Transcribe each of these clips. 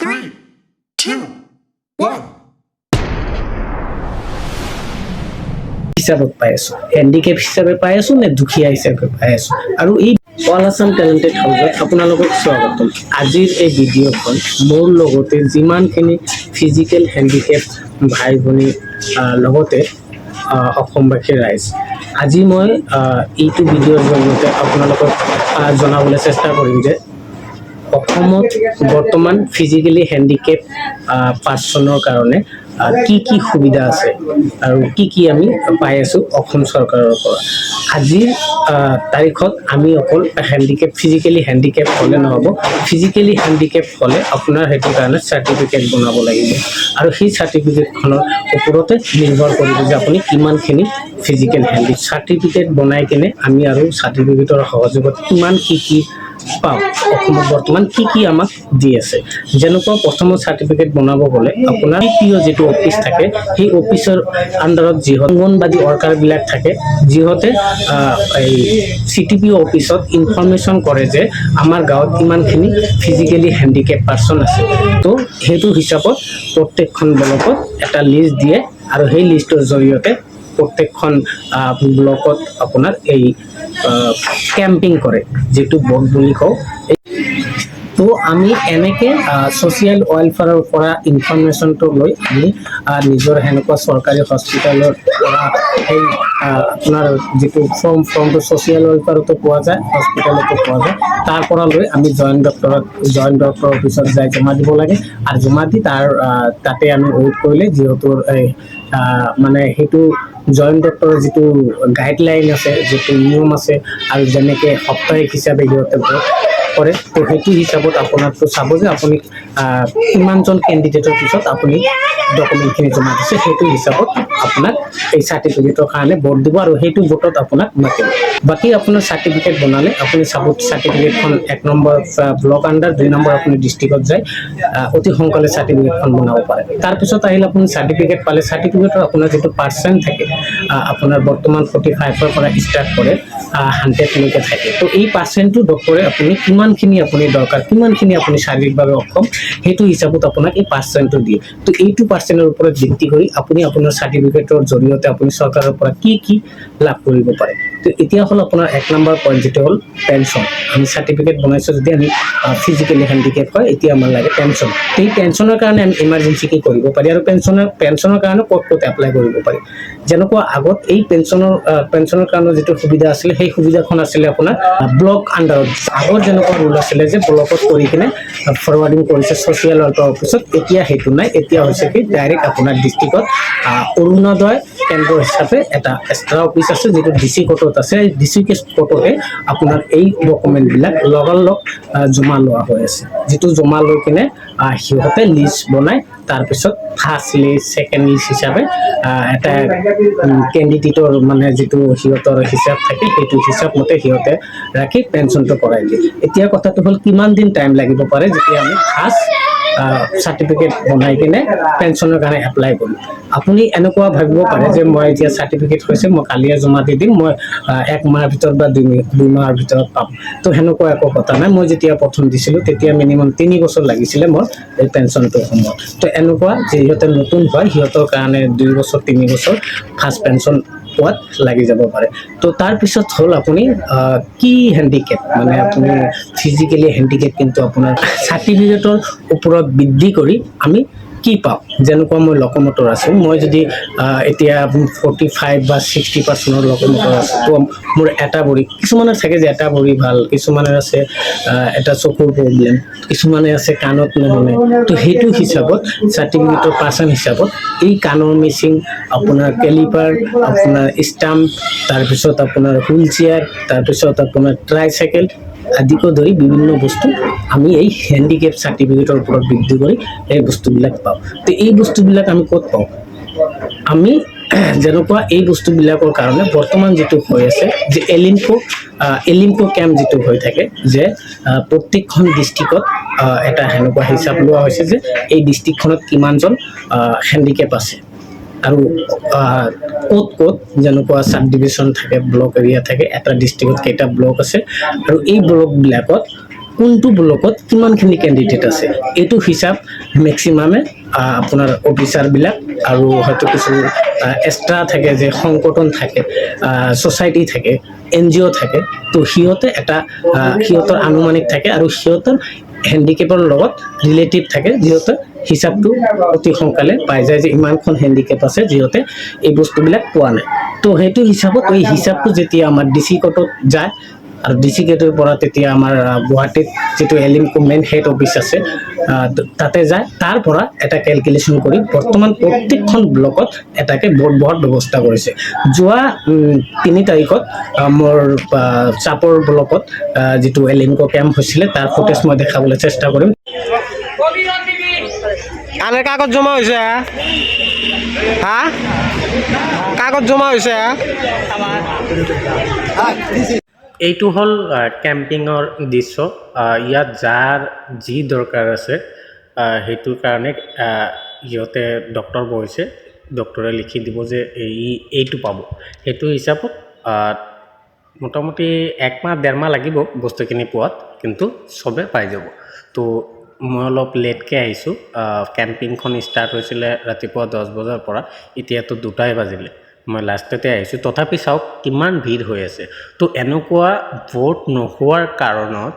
Three, two, one. হিচাপত পাই আছোঁ, হেণ্ডিকেপ হিচাপে পাই আছোঁ নে দুখীয়া হিচাপে পাই আছোঁ। আৰু এই অল আছাম টেলেণ্টেড হাউচত আপোনালোকক স্বাগতম। আজিৰ এই ভিডিঅ'খন মোৰ লগতে যিমানখিনি ফিজিকেল হেণ্ডিকেপ ভাই ভনী, লগতে অসমবাসী ৰাইজ, আজি মই এইটো ভিডিঅ'ৰ জৰিয়তে আপোনালোকক জনাবলৈ চেষ্টা কৰিম যে অসমত বৰ্তমান ফিজিকেলি হেণ্ডিকেপ পাৰ্চনৰ কাৰণে কি কি সুবিধা আছে আৰু কি কি আমি পাই আছোঁ অসম চৰকাৰৰ পৰা। আজিৰ তাৰিখত আমি অকল হেণ্ডিকেপ, ফিজিকেলি হেণ্ডিকেপ হ'লে নহ'ব। ফিজিকেলি হেণ্ডিকেপ হ'লে আপোনাৰ সেইটো কাৰণে চাৰ্টিফিকেট বনাব লাগিব আৰু সেই চাৰ্টিফিকেটখনৰ ওপৰতে নিৰ্ভৰ কৰিব যে আপুনি কিমানখিনি ফিজিকেল চাৰ্টিফিকেট বনাই কিনে আমি আৰু চাৰ্টিফিকেটৰ সহযোগত কিমান কি কি পাওঁ, অসমত বৰ্তমান কি কি আমাক দি আছে। যেনেকুৱা প্ৰথমত চাৰ্টিফিকেট বনাব গ'লে আপোনাৰ পি অ' যিটো অফিচ থাকে, সেই অফিচৰ আণ্ডাৰত যিহঁত অংগনবাদী ৱৰ্কাৰবিলাক থাকে, যিহঁতে এই চি টি পি অ' অফিচত ইনফৰমেশ্যন কৰে যে আমাৰ গাঁৱত ইমানখিনি ফিজিকেলি হেণ্ডিকেপ পাৰ্চন আছে। তো সেইটো হিচাপত প্ৰত্যেকখন ব্লকত এটা লিষ্ট দিয়ে আৰু সেই লিষ্টৰ জৰিয়তে প্ৰত্যেকখন ব্লকত আপোনাৰ এই কেম্পিং কৰে, যিটো বৰ্ড বুলি কওঁ। তো আমি এনেকে ছ'চিয়েল ৱেলফেয়াৰৰ পৰা ইনফৰমেশ্যনটো লৈ আমি নিজৰ সেনেকুৱা চৰকাৰী হস্পিটেলৰ পৰা সেই আপোনাৰ যিটো ফৰ্ম, ফৰ্মটো ছ'চিয়েল ৱেলফেয়াৰতো পোৱা যায়, হস্পিটেলতো পোৱা যায়। তাৰ পৰা লৈ আমি জইণ্ট ডক্টৰৰ অফিচত যাই জমা দিব লাগে আৰু জমা দি তাৰ তাতে আমি ৱেইট কৰিলে, যিহেতু এই মানে সেইটো জইণ্ট ডক্টৰৰ যিটো গাইডলাইন আছে, যিটো নিয়ম আছে আৰু যেনেকৈ সাপ্তাহিক হিচাপে সিহঁতে ভোট কৰে, তো সেইটো হিচাপত আপোনাৰটো চাব যে আপুনি কিমানজন কেণ্ডিডেটৰ পিছত আপুনি ডকুমেণ্টখিনি জমা দিছে। সেইটো হিচাপত আপোনাক এই চাৰ্টিফিকেটৰ কাৰণে ভোট দিব আৰু সেইটো ভোটত আপোনাক মাতিব। বাকী আপোনাৰ চাৰ্টিফিকেট বনালে আপুনি চাব, চাৰ্টিফিকেটখন এক নম্বৰ ব্লক আণ্ডাৰ, দুই নম্বৰ আপুনি ডিষ্ট্ৰিক্টত যায় অতি সোনকালে চাৰ্টিফিকেটখন বনাব পাৰে। তাৰপিছত আহিল আপুনি চাৰ্টিফিকেট পালে, চাৰ্টিফিকেটৰ আপোনাৰ যিটো পাৰ্চেণ্ট থাকে, আপোনাৰ বৰ্তমান 45ৰ পৰা ষ্টাৰ্ট কৰে, 100লৈকে থাকে। তো এই পাৰ্চেণ্টটো ডক্টৰে আপুনি কিমানখিনি আপুনি দৰকাৰ, কিমানখিনি আপুনি শাৰীৰিকভাৱে অক্ষম, সেইটো হিচাপত আপোনাক এই পাৰ্চেণ্টটো দিয়ে। তো এইটো পাৰ্চেণ্টৰ ওপৰত ভিত্তি কৰি আপুনি আপোনাৰ চাৰ্টিফিকেটৰ জৰিয়তে আপুনি চৰকাৰৰ পৰা কি কি লাভ কৰিব পাৰে। তো এতিয়া হ'ল আপোনাৰ এক নম্বৰ পইণ্ট, যিটো হ'ল পেঞ্চন। আমি চাৰ্টিফিকেট বনাইছোঁ যদি আমি ফিজিকেলি হেণ্ডিকেপ হয়, এতিয়া আমাৰ লাগে পেঞ্চন। তো এই পেঞ্চনৰ কাৰণে আমি ইমাৰ্জেঞ্চি কি কৰিব পাৰি আৰু পেঞ্চনৰ কাৰণে ক'ত ক'ত এপ্লাই কৰিব পাৰি। যেনেকুৱা আগত এই পেঞ্চনৰ কাৰণে যিটো সুবিধা আছিলে, সেই সুবিধাখন আছিলে আপোনাৰ ব্লক আণ্ডাৰত। আগত যেনেকুৱা ৰুল আছিলে যে ব্লকত কৰি কিনে ফৰৱাৰ্ডিং কৰিছে ছ'চিয়েল ৱেলফেয়াৰ অফিচত, এতিয়া সেইটো নাই। এতিয়া হৈছে কি, ডাইৰেক্ট আপোনাৰ ডিষ্ট্ৰিক্টত অৰুণোদয় কেন্দ্ৰ হিচাপে এটা এক্সট্ৰা অফিচ আছে, যিটো ডি চি কোৰ্টত আছে। ডি চি কোৰ্টতে আপোনাৰ এই ডকুমেণ্টবিলাক লগালগ জমা লোৱা হৈ আছে, যিটো জমা লৈ কিনে সিহঁতে লিষ্ট বনাই, তাৰপিছত ফাৰ্ষ্ট লিষ্ট, ছেকেণ্ড লিষ্ট হিচাপে এটা কেণ্ডিডেটৰ মানে যিটো সিহঁতৰ হিচাপ থাকে, সেইটো হিচাপ মতে সিহঁতে ৰাখি পেঞ্চনটো কৰাই দিয়ে। এতিয়া কথাটো হ'ল, কিমান দিন টাইম লাগিব পাৰে যেতিয়া আমি ফাৰ্ষ্ট চাৰ্টিফিকেট বনাই কিনে পেঞ্চনৰ কাৰণে এপ্লাই কৰিম? আপুনি এনেকুৱা ভাবিব পাৰে যে মই এতিয়া চাৰ্টিফিকেট হৈছে, মই কালিয়ে জমা দি দিম, মই এক মাহৰ ভিতৰত বা 2 মাহৰ ভিতৰত পাম। তো সেনেকুৱা একো কথা নাই। মই যেতিয়া প্ৰথম দিছিলোঁ, তেতিয়া মিনিমাম 3 বছৰ লাগিছিলে মোৰ এই পেঞ্চনটোৰ সময়ত। তো এনেকুৱা যিহঁতে নতুন হয়, সিহঁতৰ কাৰণে 2 বছৰ, 3 বছৰ ফাৰ্ষ্ট পেঞ্চন পোৱাত লাগি যাব পাৰে। তো তাৰপিছত হ'ল আপুনি কি হেণ্ডিকেপ, মানে আপুনি ফিজিকেলি হেণ্ডিকেপ, কিন্তু আপোনাৰ চাৰ্টিফিকেটৰ ওপৰত বৃদ্ধি কৰি আমি কি পাওঁ। যেনেকুৱা মই লক'মটৰ আছোঁ, মই যদি এতিয়া 45 বা 60 পাৰ্চেণ্টৰ লক'মটৰ আছোঁ, তো মোৰ এটা ভৰি, কিছুমানৰ থাকে যে এটা ভৰি ভাল, কিছুমানৰ আছে এটা চকুৰ প্ৰব্লেম, কিছুমানে আছে কাণত নুশুনে। তো সেইটো হিচাপত চাৰ্টিফিকেটৰ পাৰ্চেণ্ট হিচাপত এই কাণৰ মেচিন, আপোনাৰ কেলিপাৰ, আপোনাৰ ষ্টাম্প, তাৰপিছত আপোনাৰ হুইল চেয়াৰ, তাৰপিছত আপোনাৰ ট্ৰাইচাইকেল আদিকে ধৰি বিভিন্ন বস্তু আমি এই হেণ্ডিকেপ চাৰ্টিফিকেটৰ ওপৰত বৃদ্ধি কৰি এই বস্তুবিলাক পাওঁ। তো এই বস্তুবিলাক আমি ক'ত পাওঁ? আমি যেনেকুৱা এই বস্তুবিলাকৰ কাৰণে বৰ্তমান যিটো হৈ আছে যে এলিম্পো কেম্প যিটো হৈ থাকে যে প্ৰত্যেকখন ডিষ্ট্ৰিক্টত এটা সেনেকুৱা হিচাপ লোৱা হৈছে যে এই ডিষ্ট্ৰিক্টখনত কিমানজন হেণ্ডিকেপ আছে আৰু ক'ত ক'ত, যেনেকুৱা চাব ডিভিশ্যন থাকে, ব্লক এৰিয়া থাকে, এটা ডিষ্ট্ৰিক্টত কেইটা ব্লক আছে আৰু এই ব্লকবিলাকত কোনটো ব্লকত কিমানখিনি কেণ্ডিডেট আছে, এইটো হিচাপ মেক্সিমামে আপোনাৰ অফিচাৰবিলাক আৰু হয়তো কিছু এক্সট্ৰা থাকে যে সংগঠন থাকে, ছ'চাইটি থাকে, এনজিঅ' থাকে। তো সিহঁতে এটা সিহঁতৰ আনুমানিক থাকে আৰু সিহঁতৰ হেণ্ডিকেপৰ লগত ৰিলেটিভ থাকে, যিহঁতে হিচাপটো অতি সোনকালে পাই যায় যে ইমানখন হেণ্ডিকেপ আছে যিহঁতে এই বস্তুবিলাক পোৱা নাই। তো সেইটো হিচাপত এই হিচাপটো যেতিয়া আমাৰ ডি চি কোৰ্টত যায় আৰু ডি চি কোৰ্টৰ পৰা তেতিয়া আমাৰ গুৱাহাটীত যিটো এলিমকো মেইন হেড অফিচ আছে, তাতে যায়। তাৰ পৰা এটা কেলকুলেশ্যন কৰি বৰ্তমান প্ৰত্যেকখন ব্লকত এটাকে বোৰ্ড বহাৰ ব্যৱস্থা কৰিছে। যোৱা 3 তাৰিখত মোৰ চাপৰ ব্লকত যিটো এলিমকো কেম্প হৈছিলে, তাৰ ফুটেজ মই দেখাবলৈ চেষ্টা কৰিম। আনের কাগজ জমা হয়েছে? হ্যাঁ, কাগজ জমা হয়েছে। এইটো হ'ল কেম্পিঙৰ দৃশ্য। ইয়াত যাৰ যি দৰকাৰ আছে, সেইটোৰ কাৰণে সিহঁতে ডক্টৰ বহিছে। ডক্টৰে লিখি দিব যে এই এইটো পাব। সেইটো হিচাপত মোটামুটি একমাহ ডেৰমাহ লাগিব বস্তুখিনি পোৱাত, কিন্তু চবে পাই যাব। তো মই অলপ লেটকৈ আহিছোঁ। কেম্পিংখন ষ্টাৰ্ট হৈছিলে ৰাতিপুৱা 10 বজাৰ পৰা, এতিয়াতো 2টাই বাজিলে। মই লাষ্টতে আহিছোঁ, তথাপি চাওক কিমান ভিৰ হৈ আছে। তো এনেকুৱা ভোট নোহোৱাৰ কাৰণত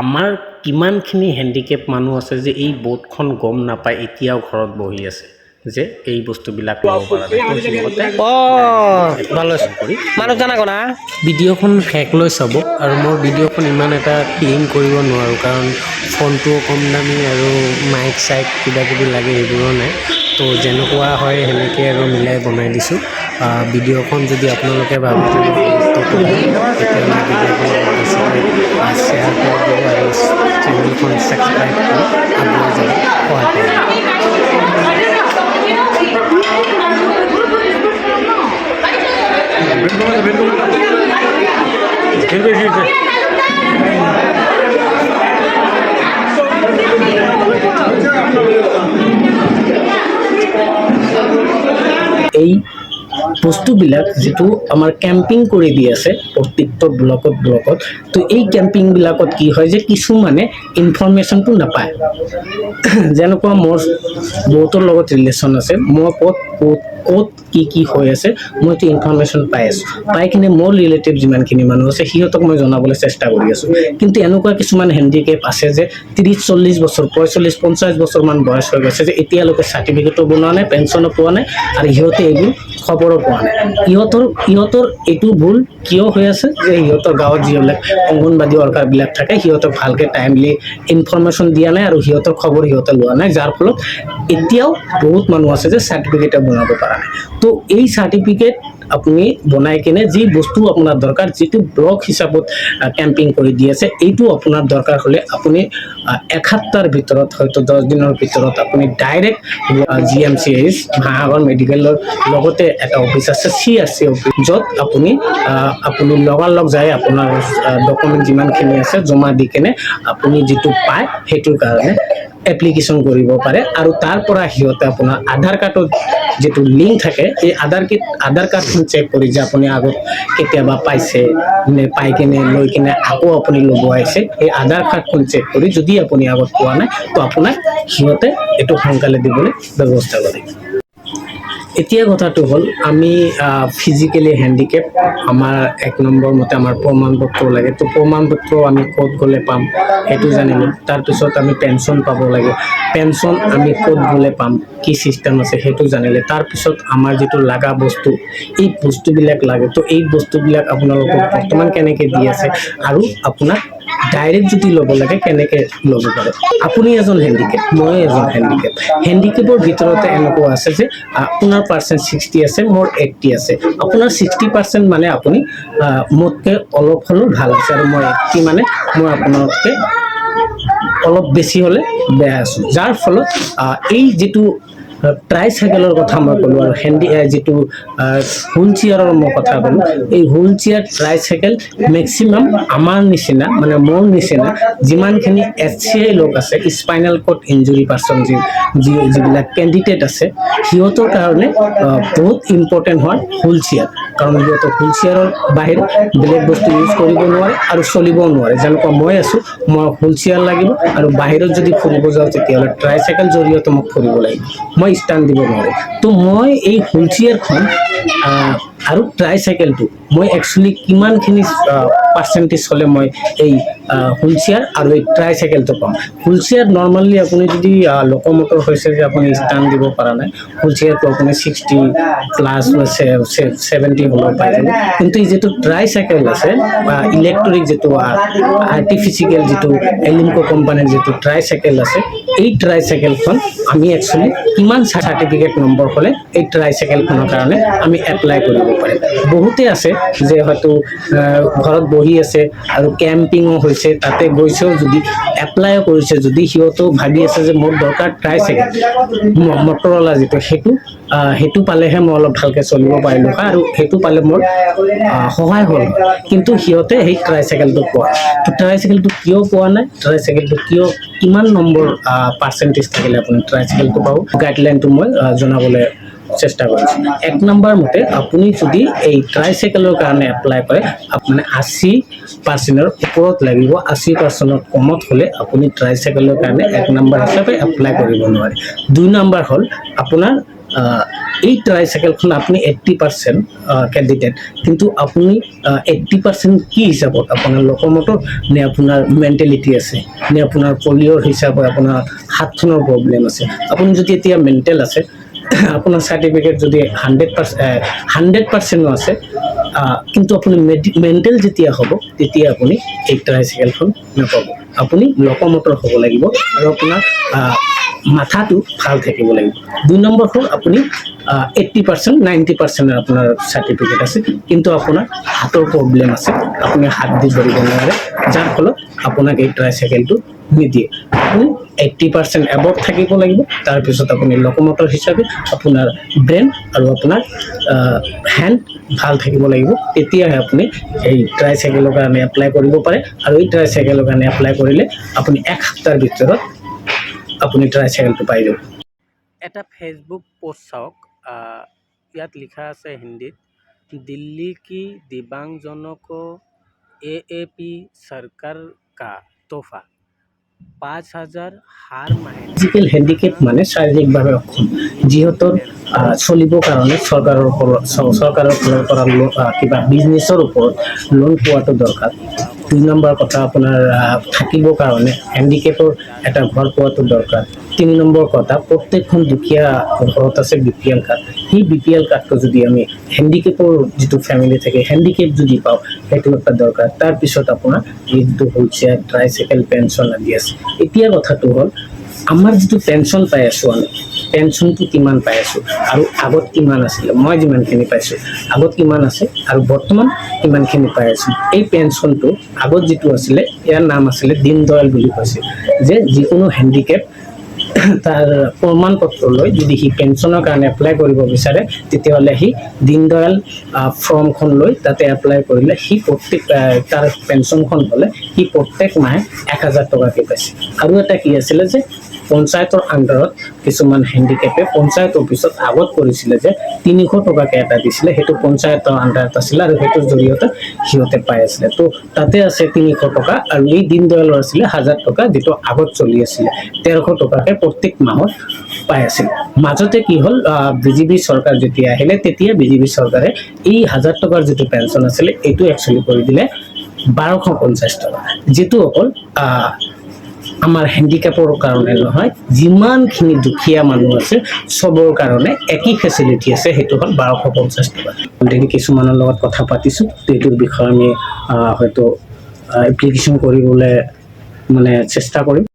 আমাৰ কিমানখিনি হেণ্ডিকেপ মানুহ আছে যে এই বোৰ্ডখন গম নাপায়, এতিয়াও ঘৰত বহি আছে যে এই বস্তুবিলাক ল'ব পৰা নাই। তো সিহঁতে ও ভালো আছে। কৰি মানুহ জানা না। ভিডিঅ'খন শেষ লৈ চাব। আৰু মোৰ ভিডিঅ'খন ইমান এটা ক্লিন কৰিব নোৱাৰোঁ, কাৰণ ফোনটোও কম দামী আৰু মাইক চাইক কিবা কিবি লাগে, সেইবোৰো নাই। তো যেনেকুৱা হয় সেনেকৈ আৰু মিলাই বনাই দিছোঁ। ভিডিঅ'খন যদি আপোনালোকে ভাবে যে মই গুৰুত্বপূৰ্ণ, তেতিয়াহ'লে ভিডিঅ'খন অলপ বেছিকৈ শ্বেয়াৰ কৰি দিব আৰু চেনেলখন ছাবস্ক্ৰাইব কৰি আগুৱাই যাব সহায় কৰিব। এই বস্তুবিলাক যিটো আমাৰ কেম্পিং কৰি দি আছে প্ৰত্যেকটো ব্লকত ব্লকত, তো এই কেম্পিংবিলাকত কি হয় যে কিছুমানে ইনফৰমেশ্যনটো নাপায়। যেনেকুৱা মোৰ বহুতৰ লগত ৰিলেশ্যন আছে, মই ক'ত ক'ত ক'ত কি কি হৈ আছে মইতো ইনফৰমেশ্যন পাই আছোঁ। পাই কিনে মোৰ ৰিলেটিভ যিমানখিনি মানুহ আছে, সিহঁতক মই জনাবলৈ চেষ্টা কৰি আছোঁ। কিন্তু এনেকুৱা কিছুমান হেণ্ডিকেপ আছে যে 30-40 বছৰ, 45-50 বছৰমান বয়স হৈ গৈছে যে এতিয়ালৈকে চাৰ্টিফিকেটো বনোৱা নাই, পেঞ্চনো পোৱা নাই আৰু সিহঁতে এইবোৰ খবৰো পোৱা নাই। ইহঁতৰ এইটো ভুল কিয় হৈ আছে যে সিহঁতৰ গাঁৱত যিবিলাক অংগনবাদী ৱৰ্কাৰবিলাক থাকে, সিহঁতক ভালকৈ টাইমলি ইনফৰমেশ্যন দিয়া নাই আৰু সিহঁতৰ খবৰ সিহঁতে লোৱা নাই, যাৰ ফলত এতিয়াও বহুত মানুহ আছে যে চাৰ্টিফিকেটে বনাব পৰা নাই। তো এই চাৰ্টিফিকেট আপুনি বনাই কিনে যি বস্তু আপোনাৰ দৰকাৰ, যিটো ব্লক হিচাপত কেম্পিং কৰি দি আছে, এইটো আপোনাৰ দৰকাৰ হ'লে আপুনি এসপ্তাহৰ ভিতৰত, হয়তো 10 দিনৰ ভিতৰত আপুনি ডাইৰেক্ট জিএমচিএইচ মহাসাগৰ মেডিকেলৰ লগতে এটা অফিচ আছে, চি আৰ চি অফিচ, য'ত আপুনি লগালগ যায় আপোনাৰ ডকুমেণ্ট যিমানখিনি আছে জমা দি কেনে আপুনি যিটো পায় সেইটোৰ কাৰণে এপ্লিকেশ্যন কৰিব পাৰে। আৰু তাৰ পৰা সিহঁতে আপোনাৰ আধাৰ কাৰ্ডত যিটো লিংক থাকে, এই আধাৰ কাৰ্ডখন চেক কৰি যে আপুনি আগত কেতিয়াবা পাইছে নে, পাই কেনে লৈ কেনে আকৌ আপুনি ল'ব আহিছে, এই আধাৰ কাৰ্ডখন চেক কৰি যদি আপুনি আগত পোৱা নাই, তো আপোনাক সিহঁতে এইটো সোনকালে দিবলৈ ব্যৱস্থা কৰে। এতিয়া কথাটো হ'ল, আমি ফিজিকেলি হেণ্ডিকেপ, আমাৰ এক নম্বৰ মতে আমাৰ প্ৰমাণ পত্ৰ লাগে। তো প্ৰমাণ পত্ৰ আমি ক'ত গ'লে পাম সেইটো জানিলোঁ। তাৰপিছত আমি পেঞ্চন পাব লাগে, পেঞ্চন আমি ক'ত গ'লে পাম, কি চিষ্টেম আছে সেইটো জানিলে। তাৰপিছত আমাৰ যিটো লগা বস্তু, এই বস্তুবিলাক লাগে। তো এই বস্তুবিলাক আপোনালোকক বৰ্তমান কেনেকৈ দি আছে আৰু আপোনাক ডাইৰেক্ট যদি ল'ব লাগে কেনেকৈ ল'ব পাৰে। আপুনি এজন হেণ্ডিকেপ, মই এজন হেণ্ডিকেপ। হেণ্ডিকেপৰ ভিতৰতে এনেকুৱা আছে যে আপোনাৰ পাৰ্চেণ্ট 60 আছে, মোৰ 80 আছে। আপোনাৰ 60% মানে আপুনি মোতকৈ অলপ হ'লেও ভাল আছে আৰু মই 80 মানে মই আপোনাতকৈ অলপ বেছি হ'লে বেয়া আছোঁ, যাৰ ফলত এই যিটো ট্ৰাইচাইকেলৰ কথা মই ক'লোঁ আৰু যিটো হুইল চেয়াৰৰ মই কথা ক'লোঁ, এই হুইল চেয়াৰ, ট্ৰাইচাইকেল মেক্সিমাম আমাৰ নিচিনা, মানে মোৰ নিচিনা যিমানখিনি এছচিআই লোক আছে, স্পাইনেল কৰ্ড ইঞ্জুৰি পাৰ্চন যিবিলাক কেণ্ডিডেট আছে, সিহঁতৰ কাৰণে বহুত ইম্পৰ্টেণ্ট হয় হুইল চেয়াৰ। কাৰণ সিহঁতৰ হুইল চেয়াৰৰ বাহিৰে বেলেগ বস্তু ইউজ কৰিব নোৱাৰে আৰু চলিবও নোৱাৰে। যেনেকুৱা মই আছোঁ, মই হুইল চেয়াৰ লাগিব আৰু বাহিৰত যদি ফুৰিব যাওঁ, তেতিয়াহ'লে ট্ৰাইচাইকেল জৰিয়তে মোক ফুৰিব লাগিব, মই ষ্টেণ্ড দিব নোৱাৰোঁ। তো মই এই হুইল চেয়াৰখন আৰু ট্ৰাইচাইকেলটো মই একচুৱেলি কিমানখিনি পাৰ্চেণ্টেজ হ'লে মই এই হুইল চেয়াৰ আৰু এই ট্ৰাইচাইকেলটো পাম? হুইল চেয়াৰ নৰ্মেলি আপুনি যদি লোকমটৰ হৈছে যে আপুনি ষ্টেণ্ড দিব পৰা নাই, হুইল চেয়াৰটো আপুনি 60+, 70 হ'লেও পাই যাব। কিন্তু এই যিটো ট্ৰাইচাইকেল আছে বা ইলেক্ট্ৰনিক যিটো আৰ্টিফিচিয়েল যিটো এলিমকো কোম্পানীৰ যিটো ট্ৰাইচাইকেল আছে, এই ট্ৰাইচাইকেলখন আমি একচুৱেলি কিমান চাৰ্টিফিকেট নম্বৰ হ'লে এই ট্ৰাইচাইকেলখনৰ কাৰণে আমি এপ্লাই কৰিব পাৰিম? বহুতে আছে যে হয়তো ঘৰত বহি আছে আৰু কেম্পিঙো হৈছে, তাতে গৈছেও, যদি এপ্লাইও কৰিছে, যদি সিহঁতেও ভাবি আছে যে মোৰ দৰকাৰ ট্ৰাইচাইকেল মটৰৱালা যিটো, সেইটো পালেহে মই অলপ ভালকৈ চলিব পাৰিলোঁ হয় আৰু সেইটো পালে মোৰ সহায় হ'ল হয়। কিন্তু সিহঁতে সেই ট্ৰাইচাইকেলটো পোৱা নাই। তো ট্ৰাইচাইকেলটো কিয় পোৱা নাই, ট্ৰাইচাইকেলটো কিয়, কিমান নম্বৰ পাৰ্চেণ্টেজ থাকিলে আপুনি ট্ৰাইচাইকেলটো পাব, গাইডলাইনটো মই জনাবলৈ চেষ্টা কৰিছোঁ। এক নম্বৰ মতে আপুনি যদি এই ট্ৰাইচাইকেলৰ কাৰণে এপ্লাই কৰে, মানে 80 পাৰ্চেণ্টৰ ওপৰত লাগিব। 80 পাৰ্চেণ্টৰ কমত হ'লে আপুনি ট্ৰাইচাইকেলৰ কাৰণে এক নম্বৰ হিচাপে এপ্লাই কৰিব নোৱাৰে। দুই নম্বৰ হ'ল আপোনাৰ এই ট্ৰাইচাইকেলখন আপুনি 80% কেণ্ডিডেট, কিন্তু আপুনি 80% কি হিচাপত? আপোনাৰ লোকমটৰ নে আপোনাৰ মেণ্টেলিটি আছে নে আপোনাৰ পলিঅ'ৰ হিচাপত আপোনাৰ হাতখনৰ প্ৰব্লেম আছে? আপুনি যদি এতিয়া মেণ্টেল আছে, আপোনাৰ চাৰ্টিফিকেট যদি 100%, 100 পাৰ্চেণ্টো আছে, কিন্তু আপুনি মেণ্টেল যেতিয়া হ'ব, তেতিয়া আপুনি এই ট্ৰাইচাইকেলখন নাপাব। আপুনি লোকমটৰ হ'ব লাগিব আৰু আপোনাৰ মাথাটো ভাল থাকিব লাগিব। দুই নম্বৰ হ'ল আপুনি 80%, 90% আপোনাৰ চাৰ্টিফিকেট আছে, কিন্তু আপোনাৰ হাতৰ প্ৰব্লেম আছে, আপুনি হাত দি ধৰিব নোৱাৰে, যাৰ ফলত আপোনাক এই ট্ৰাইচাইকেলটো নিদিয়ে। আপুনি 80% এবভ থাকিব লাগিব। তাৰপিছত আপুনি লোকমটৰ হিচাপে আপোনাৰ ব্ৰেইন আৰু আপোনাৰ হেণ্ড ভাল থাকিব লাগিব, তেতিয়াহে আপুনি এই ট্ৰাইচাইকেলৰ কাৰণে এপ্লাই কৰিব পাৰে। আৰু এই ট্ৰাইচাইকেলৰ কাৰণে এপ্লাই কৰিলে আপুনি এক সপ্তাহৰ ভিতৰত আপুনি ট্ৰাইচাইকেলটো পাই যাব। এটা ফেচবুক পোষ্ট চাওক। ইয়াত লিখা আছে হিন্দীত, "दिल्ली की दिव्यांगजनों को एएपी सरकार का तोहफा, 5,000 हर महीने।" ফিজিকেল হেণ্ডিকেপ মানে শাৰীৰিকভাৱে অক্ষম, যিহঁতৰ চলিবৰ কাৰণে চৰকাৰৰ ওপৰত, চৰকাৰৰ ফালৰ পৰা কিবা বিজনেছৰ ওপৰত লোন পোৱাটো দৰকাৰ। দুই নম্বৰ কথা, আপোনাৰ থাকিবৰ কাৰণে হেণ্ডিকেপৰ এটা ঘৰ পোৱাটো দৰকাৰ। তিনি নম্বৰ কথা, প্ৰত্যেকখন দুখীয়া ঘৰত আছে বিপিএল কাৰ্ড। সেই বিপিএল কাৰ্ডটো যদি আমি হেণ্ডিকেপৰ যিটো ফেমিলি থাকে, হেণ্ডিকেপ যদি পাওঁ, সেইটো এটা দৰকাৰ। তাৰপিছত আপোনাৰ এই যিটো হুইল চেয়াৰ, ট্ৰাইচাইকেল, পেঞ্চন আদি আছে। এতিয়া কথাটো হ'ল, আমাৰ যিটো পেঞ্চন পাই আছোঁ, আমি পেঞ্চনটো কিমান পাই আছোঁ আৰু আগত কিমান আছিলে? মই যিমানখিনি পাইছোঁ, আগত কিমান আছে আৰু বৰ্তমান কিমানখিনি পাই আছোঁ? এই পেঞ্চনটো আগত যিটো আছিলে, ইয়াৰ নাম আছিলে দীনদয়াল বুলি কৈছে যে যিকোনো হেণ্ডিকেপ তাৰ প্ৰমাণ পত্ৰ লৈ যদি সি পেঞ্চনৰ কাৰণে এপ্লাই কৰিব বিচাৰে, তেতিয়াহ'লে সি দীনদয়াল ফৰ্মখন লৈ তাতে এপ্লাই কৰিলে সি প্ৰত্যেক তাৰ পেঞ্চনখন হ'লে সি প্ৰত্যেক মাহে 1000 টকাকৈ পাইছে। আৰু এটা কি আছিলে যে পঞ্চায়তৰ আণ্ডাৰত কিছুমান হেণ্ডিকেপে পঞ্চায়ত অফিচত আগত কৰিছিলে যে 300 টকাকৈ এটা দিছিলে, সেইটো পঞ্চায়তৰ আণ্ডাৰত আছিলে আৰু সেইটোৰ জৰিয়তে সিহঁতে পাই আছিলে। তো তাতে আছে 300 টকা আৰু এই দীনদয়ালৰ আছিলে 1000 টকা, যিটো আগত চলি আছিলে 150 টকাকৈ প্ৰত্যেক মাহত পাই আছিল। মাজতে কি হ'ল, বিজেপি চৰকাৰ যেতিয়া আহিলে, তেতিয়া বিজেপি চৰকাৰে এই 1000 টকাৰ যিটো পেঞ্চন আছিলে, এইটো একচুৱেলি কৰি দিলে 1250 টকা, যিটো অকল আমাৰ হেণ্ডিকেপৰ কাৰণে নহয়, যিমানখিনি দুখীয়া মানুহ আছে চবৰ কাৰণে একেই ফেচিলিটি আছে, সেইটো হ'ল 1250 টকা। অলৰেডি কিছুমানৰ লগত কথা পাতিছোঁ, তো এইটোৰ বিষয়ে আমি হয়তো এপ্লিকেশ্যন কৰিবলৈ মানে চেষ্টা কৰিম।